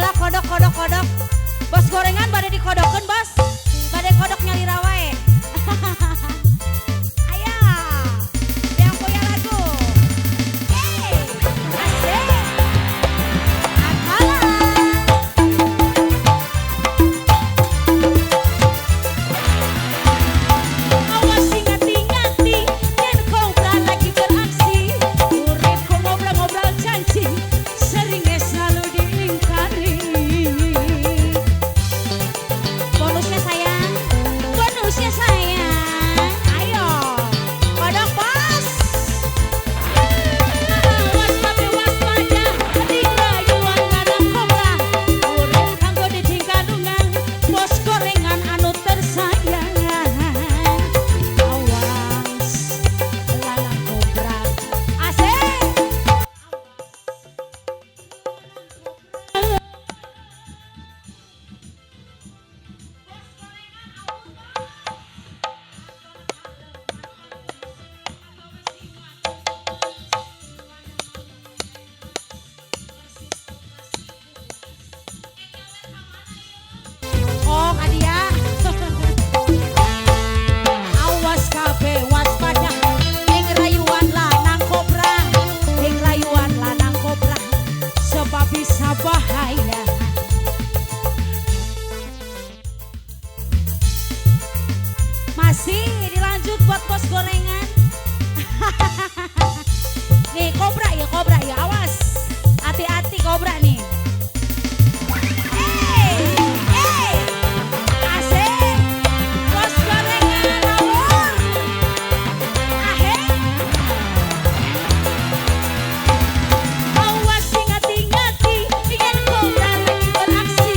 heula kodok kodok kodok. Bos gorengan bade dikodokeun bos. Bade kodok nyalira wae. Aya. Yang punya lagu. Hey, asik. Akala. Awas ngati-ngati yen kobra lagi beraksi. Urip ku ngobrol-ngobrol janji seringnya selalu diingkari. Bonusnya sayang, bonusnya sayang. Ayo, kodok bos. Awas tapi waspada, ing rayuan lanang kobra. Urip kanggo ditingkadungan, bos gorengan anu tersayang. Awas lanang kobra. Asik. Oh, Kadia. Awas kabeh waspada ing rayuan lanang kobra, ing rayuan lanang kobra, sebab bisa bahaya. Masih dilanjut buat bos gorengan. Nih kobra ya, awas. Hati-hati kobra nih. Hey, hey, asik. Bos gorengan awur. Ahe. Awas ngati-ngati yen kobra lagi beraksi.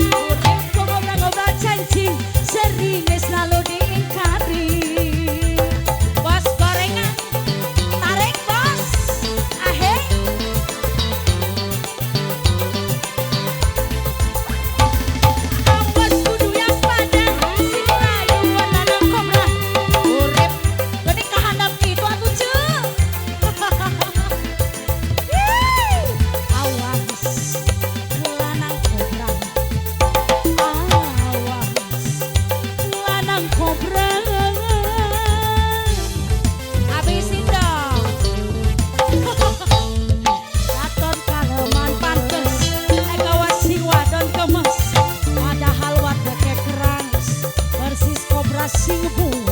Urip ku ngobrol-ngobrol janji seringnya selalu diingkari. Bos gorengan, tarik bos. Ahe. Awas kudu waspada sing rayuan lanang kobra. Urip geuning kahandap kitu atuh ceu. Awas lanang kobra. Awas lanang kobra. Habisin dong. Katon kaleman pantes, gawas sing wadon kemes, padahal wadeke keras, persis kobra sing buas.